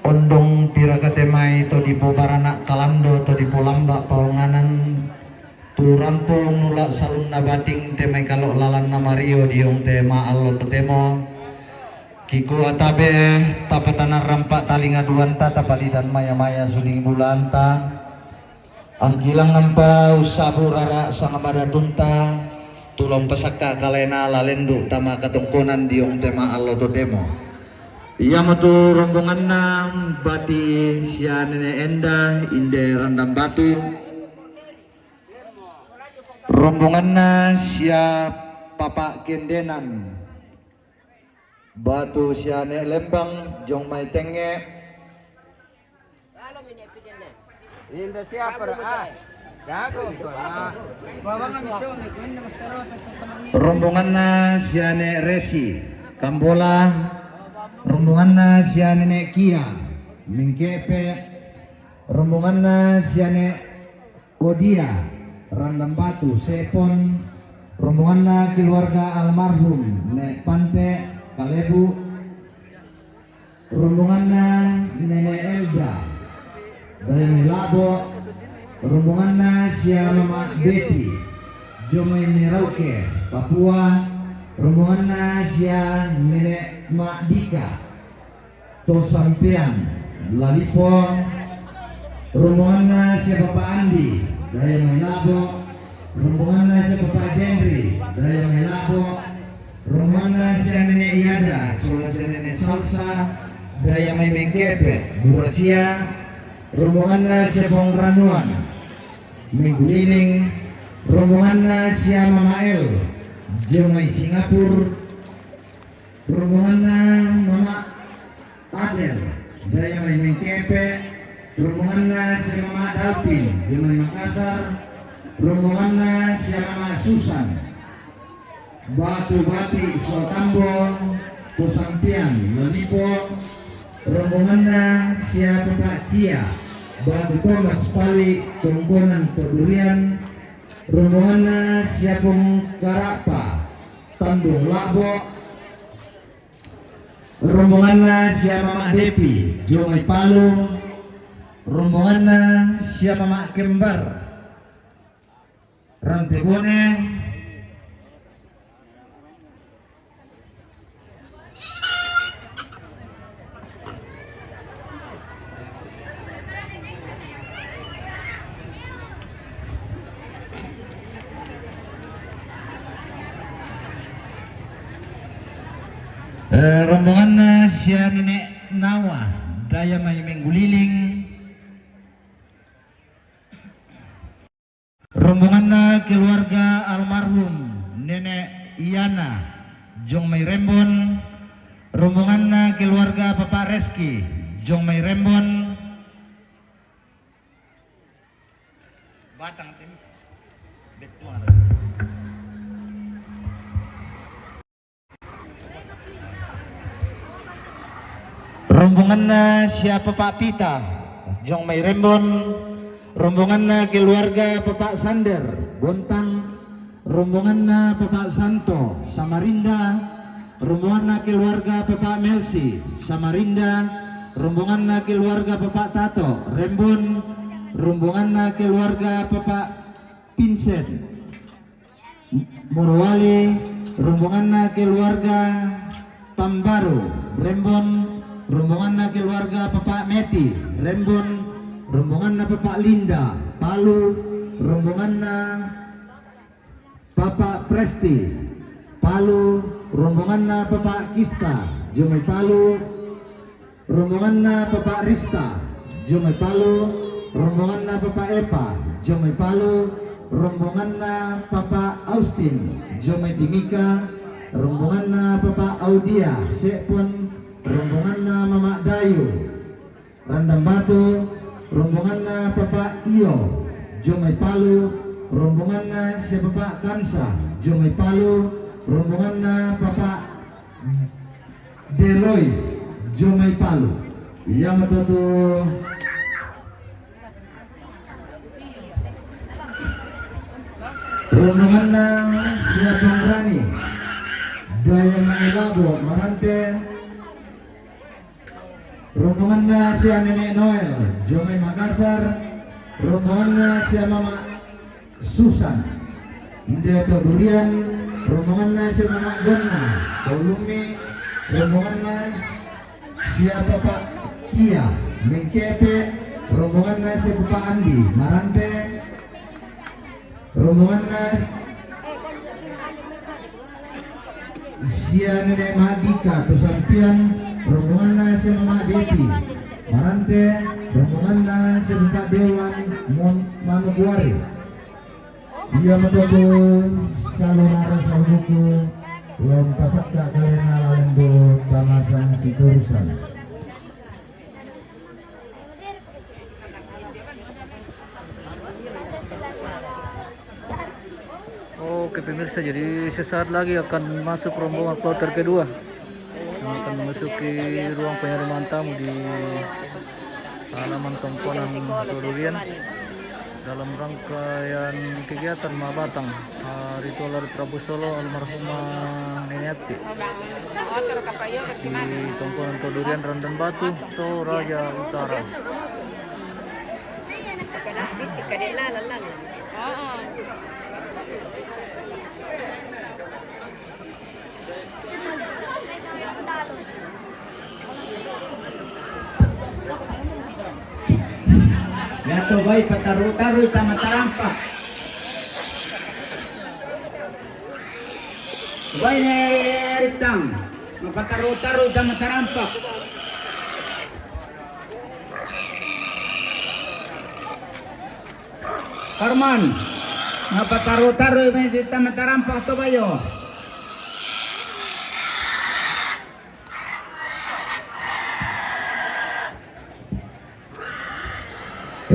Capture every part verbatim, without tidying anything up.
Ondong pirakate mai to dipo baranak kalando to dipo lambak paonganan, tu rampo nulak salunna bating te mai kalo lalanna mario diong te ma'allo totemo. Kikua tabe, tapatana rampak talinga duanta, tapadidan maya-maya suling bulanta. Angkilang nampa ussabu rara sangamadatunta, tulong pasakka kalena lalendu tama katongkonan diong tema allo totemo. Iamotu rombonganna Bati sia Nene Enda, inde Randang Batu. Rombonganna sia Papa Kendenan. Batu sia Nek Lembang, jong mai Tenge. Inda siapa dah? Ah, jago, Bang. Ah. Rombonganna sia Nek Resi, Kambola. Rombonganna sia Nenek Kia, Mengkepe. Rombonganna sia Nek Odia, Randang Batu, Sepon. Rombonganna keluarga almarhum Nek Pante, Kalebu. Rombonganna Nene Elda, Dayang Labo. Rombonganna sia Mama Beti, jomai Merauke, Papua. Rombonganna sia Nene Madika, to sampean, Lalipo. Rombonganna sia Papa Andi, Dayang Labo. Rombonganna sia Papa Jendri, Dayang Labo. Rombonganna sia Nene Iada, sola sia Nene Salsa, Dayang Mengkepe, Burasia. Rombonganna sia Pong Ranuan, Mengguliling. Rombonganna sia Mama El, jomai Singapura. Rombonganna Mama Adel, Dayang Mengkepe. Rombonganna sia Mama Dalvin, jomai Makassar. Rombonganna sia Mama Susan, Batu Bati, Sotambo, to sampean, Lalipo. Rombonganna sia Papa Cia, Batu Tomas, Pali, Tongkonan, to Durian. Rombonganna sia Pong Karapa, Tanjung Labo. Rombonganna sia Mama Depi, jomai Palu. Rombonganna sia Mama Kembar, Rantebone. Eh, rombonganna sia Nenek Nawa, Dayang Mengguliling. Rombonganna keluarga almarhum Nenek Iana, jomai Rembon. Rombonganna keluarga Papa Reski, jomai Rembon. Batang temis. Betul. Rombonganna sia Papa Pita, jomai Rembon. Rombonganna keluarga Papa Sander, Bontang. Rombonganna Papa Santo, Samarinda. Rombonganna keluarga Papa Melsi, Samarinda. Rombonganna keluarga Papa Tato, Rembon. Rombonganna keluarga Papa Vincent, Morowali. Rombonganna keluarga Tambaru, Rembon. Rombonganna keluarga Papa Meti, Rembon. Rombonganna Papa Linda, Palu. Rombonganna Papa Presti, Palu. Rombonganna Papa Kista, jomai Palu. Rombonganna Papa Rista, jomai Palu. Rombonganna Papa Epa, jomai Palu. Rombonganna Papa Austin, jomai Timika. Rombonganna Papa Audia, Sepon. Rombonganna Mama Dayu, Randang Batu. Rombonganna Papa Iyo, jomai Palu. Rombonganna sia Papa Kansa, jomai Palu. Rombonganna Papa Deloi, jomai Palu. Iamo to tu rombonganna sia Pong Rani, Dayang Labo, Marante. Rombonganna sia Nenek Noel, jomai Makassar, rombonganna sia Mama Susan. Inde to Durian, rombonganna sia Mama Gonna, to Lummi, rombonganna sia Papa Kia, Mengkepe, rombonganna sia Papa Andi, Marante, rombonganna sia Nenek Madika, to Sampian, rombonganna sia Mama Devi, Marante, rombonganna sia Papa Dewan, Mon-, Manokwari. Ia metoto salonara salbuku, lom pasakka kalena lalendo tamasang siturusan. Oke pemirsa, jadi sesaat lagi akan masuk rombongan kloter kedua yang akan memasuki ruang penerimaan tamu di halaman Tongkonan Todurian dalam rangkaian kegiatan Mabatang, eh, ritual adat Rabu Solo almarhumah Nenek Ati di Tongkonan Todurian, Randan Batu, Toraja Utara. Yato bai pataru-taru ita matarampak. Bai ne ritang, mapataru-taru ita matarampak. Parman, napataru-taru ita matarampak to bayo.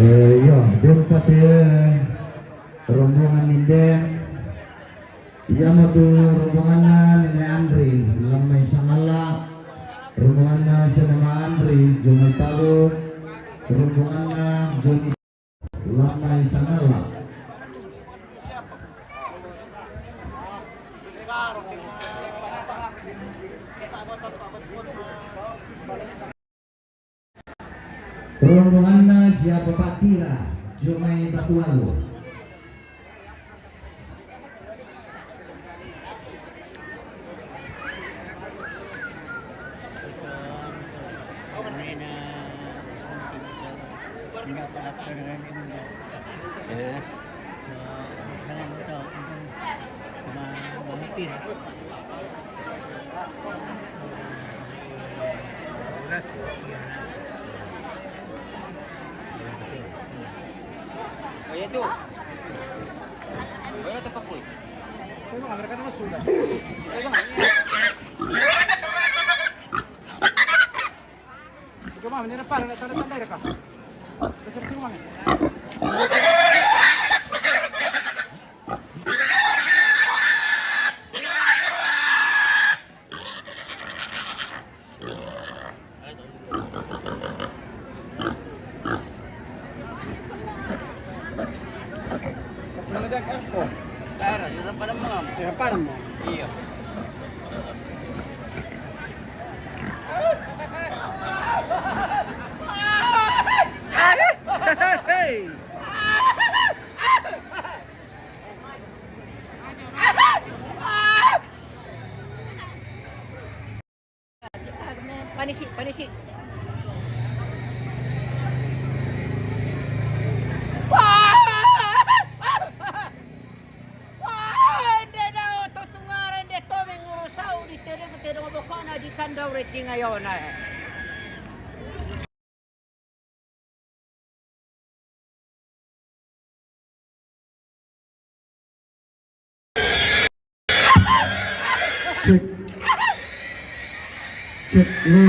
Eh, iyo, berupa te rombongan inde. Ia matu rombonganna Nenek Andri, lammai sangalla, rombonganna Senama Andri, jomai Palu, rombonganna Joni. Lammai sangalla. Rombonganna siapa Pak Tira, jomai Batualu. Oh, iya, itu. Oh, iya, tempat kulit. Memang mereka nama sudah. Cuma ini depan ada tanda-tanda ya, Kak. Besar cuma. Daerah, di Padang Mam. Di Padang Mam. Iya. Panisi, panisi. Wah! Wah! Ende dao to tungara ende to mengurusau di tedong tedong bokona di kandau reting ayona. Cek. Cek, lu.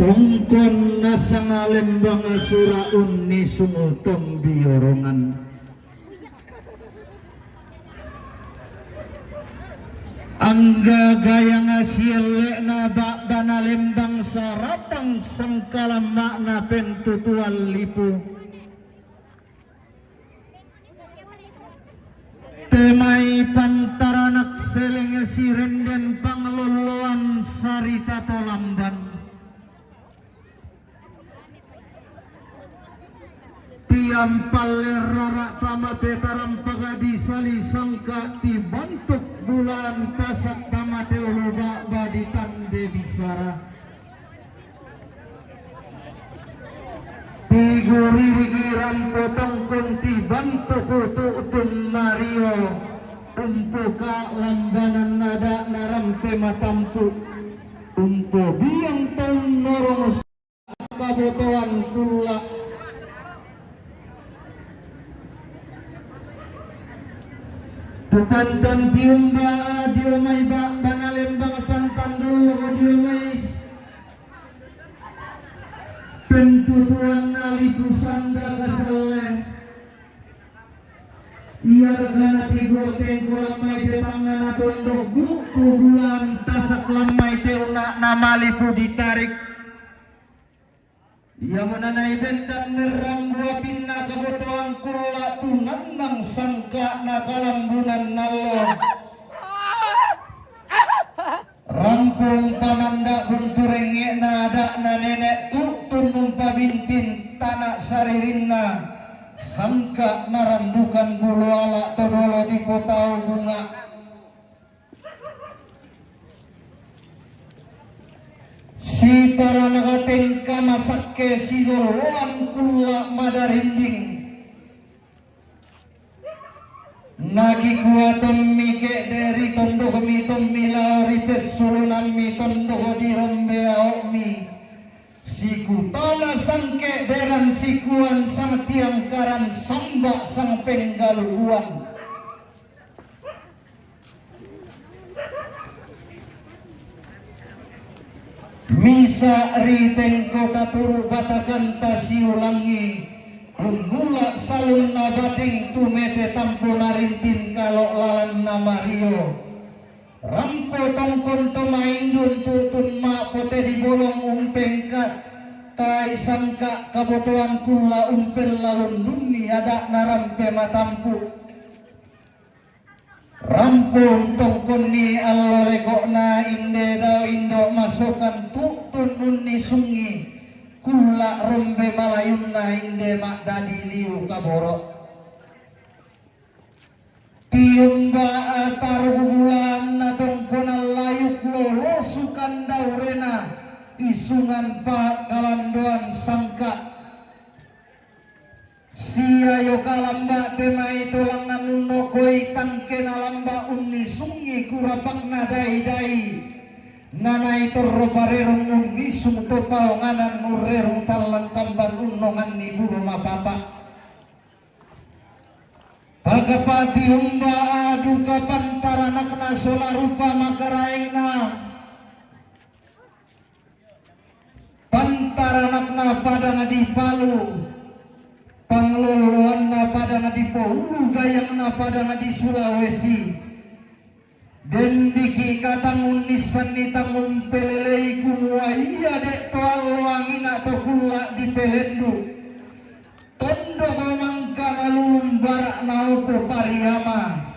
Tongkon nasanga lembang sura unni sumuton biorongan. Angga gayang sielle'na ba'bana lembang sarapang sangkalamma'na pentutuan lipu. Temai pantaranak seleng sirenden panglolloan sarita to lamban. Tiang palle rara tama te tarampaga di sali sangka tibantuk bulan tasak tama te ulu ba'ba di tande bisara. Tiguririgiran potongkon tibantuk utu'tun mario, umpuka lambanan nada'na rampe matampu, umpo biang taun norong kabotoan kulla. Tupantan tiumba dio mai ba'bana lembang pantan dulu dio mai pentutuan naliku sanda kasalle. Ia regana tigo tengku lammai te tangngana tondok bu, bulan tasak lammai te una'na malipu ditarik. Iamo nanai bendan merrambua pinna kabotoan kulla tunannang sangka'na kalambunan nallo. Rampung pamanda buntu rengnge'na ada'na nene' tu'tun umpabintin tana saririnna, sangka narandukan bulu ala to dolo dipotau bunga. Sitara nagatengka masakke sigolloan kulla madarinding. Nakikua tommi ke'de ri tondokmi tommi lao ri pessulunammi tondok di rombe ao'mi. Sikutana sangke deran sikuan sangtiang karan samba sang penggaluan. Misa ri tengko taturu batakanta siulangi, unnula salunna bateng tumete tampo narintin kalo lalanna mario. Rampo tongkon to maindun tu'tun ma'pote di bolong umpengka tai sangka kabotoan kulla umpellalundunni ada'na rampe matampu. Rampung tongkonni allo leko'na inde dao indo masokan tu'tun unni sungi kulla rombe malayunna inde ma'dadi liu kaboro. Tiumba tarugu bulanna tongkonan layuk lolo sukan daurena isungan pa kalandoan sangka. Sia io kalamba te mai to langngan unnokoi tangkena lamba unnisungi kurapakna dai-dai. Nanai torro parerung unnisung to paonganan urrerung tallang tamban unnonganni bulo mapapa. Pagapati umba aduka pantaranakna sola rupa makaraengna. Pantaranakna padang di Palu, panglolloanna padang di Poulu, gayangna padang di Sulawesi. Dendiki katang unnissanni tang umpelelei kumua ia de' to allo angina to kulla dipelendu. Tondoko mangkana lulung bara naopo pariama.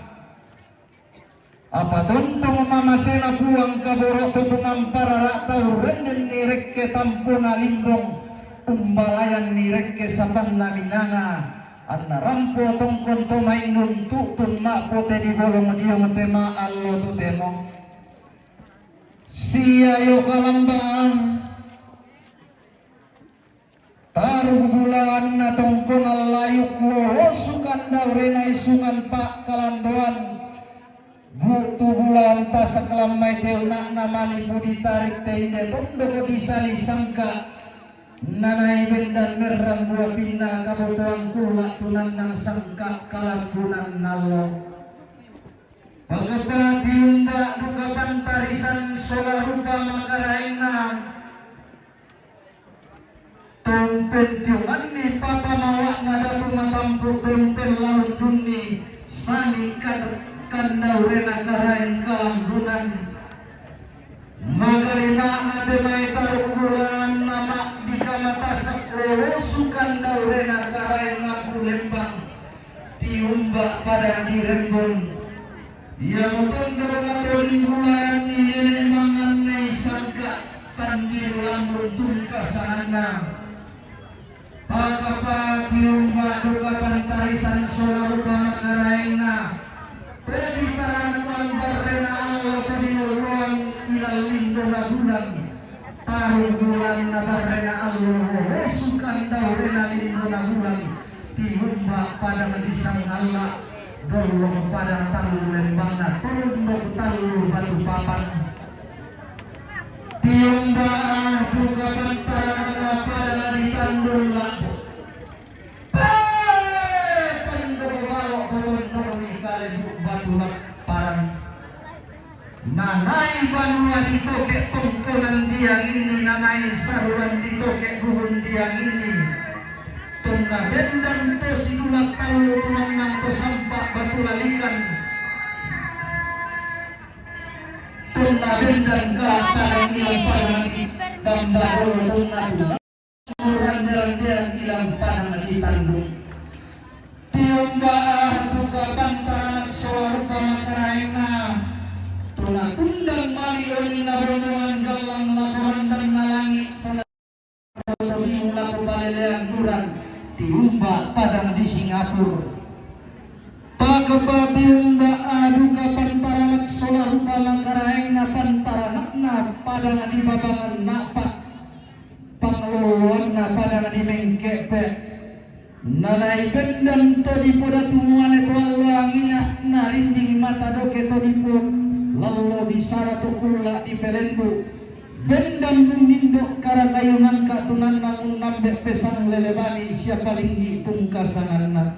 Apa tontong mamasena Puang kaboro to tumamparara tau rendenni rekke tampona limbong, umbalayanni rekke sapanna minanga, anna rampo tongkon to maindun tu'tun ma'pote di bolong diong tema allo to temo. Sia io kalambang. Taru bulanna tongkonan layuk lolosukan daurena isungan pa'kalandoan. Bu'tu bulan tasak lammai te una'na malipu ditarik te inde tondoko disali sangka. Nanai bendan merrang bua pinna kabotoan kulla tunannang sangka kalambunan nallo. Pagapati umba duka pantarisan sola rupa makaraenna. Dollo padang tallu lembangna, tondok tallu batu papan. Tiumba duka pantaranakna padang ditandung la'bu. Pe, tondok balo, tondok wi kale batu lapparan. Nanai banua ditoke pongkonan diang inni, nanai saruan ditoke buhun diang inni. Tonna bendan to sidula tallu tunannang to sampa batu lalikan. Tonna bendan galak padang ilang padang di bambaro tonna tu. Rande-randean ilang padang ditandung. Tiumba duka pantaranak sola rupa makaraengna. Tona tundang mali oninna rombongan gallang lako randanna langi, tona bingung lako palelean duran, tiumba padang di Singapura. Pakapa tiumba duka pantaranak sola rupa makaraengna, pantaranakna padang di Babangan Napa. Pangloloanna padang di Mengke'pe. Nanai bendan to dipodatu muane to allo angina, narinding mata doke to dipo, lallo bisara to kulla dipelendu. Bendan munnindo karagayunangka tunanna munnambe pesang lelebani sia palinggi pungkasanganna.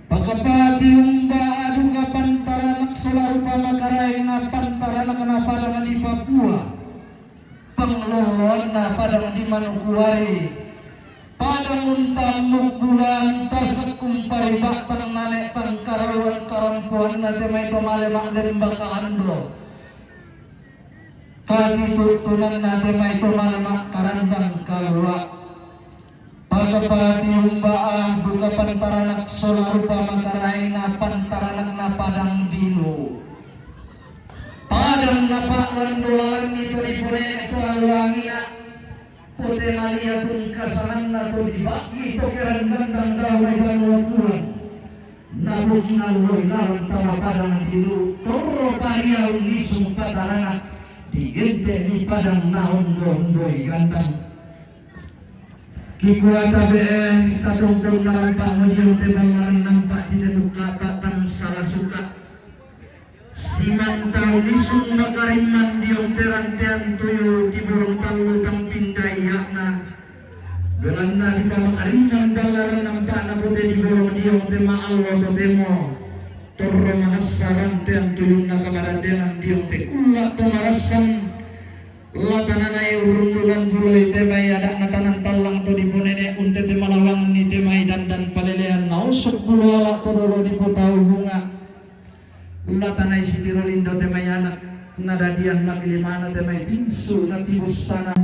Pakapa tiumba duka pantaranak sola rupa makaraengna, pantaranakna padang di Papua. Pangloloanna padang di Manokwari, padang unta mukbulan tasekkum paribattang nane tangkaraluan karampuanna te mai to male ma'lemba kalando. Katituttunanna te mai to male ma'karandang kalua. Pakapa tiumba duka pantaranak sola rupa makaraengna, pantaranakna padang dilu. Padang napa'lando lalanni to diponene to allo angina, pote malia pungkasananna to diba'gi to kerang gandang dao mai banua puang. Napokinalloi lalan tama padang dilu, torro paria unnisung pataranak, digente'ni padang naondo-ondoi gandang. Kikua tabe'e, tatongkonna lampa'mo diong te ballaran nampa' tinenukka pa'tangsala suka. Simantau lisung makarimman diong te rantean tuyu tiborong tallu tampinda ia'na. Belanna dipamakarimman ballaran nampa'na pote diborong diong te ma'allo totemo. Torro manassa rantean tuyunna kamadatenan diong te kulla to marassan. Latananai urrundulan buloi te mai ada'na tanang tallang to diponene untete malawanganni te mai dandan palelean naosok bulu ala to dolo dipotau bunga. Latanai sitiro lindo te mai anak nadadian makilimana te mai pinsu natibussana.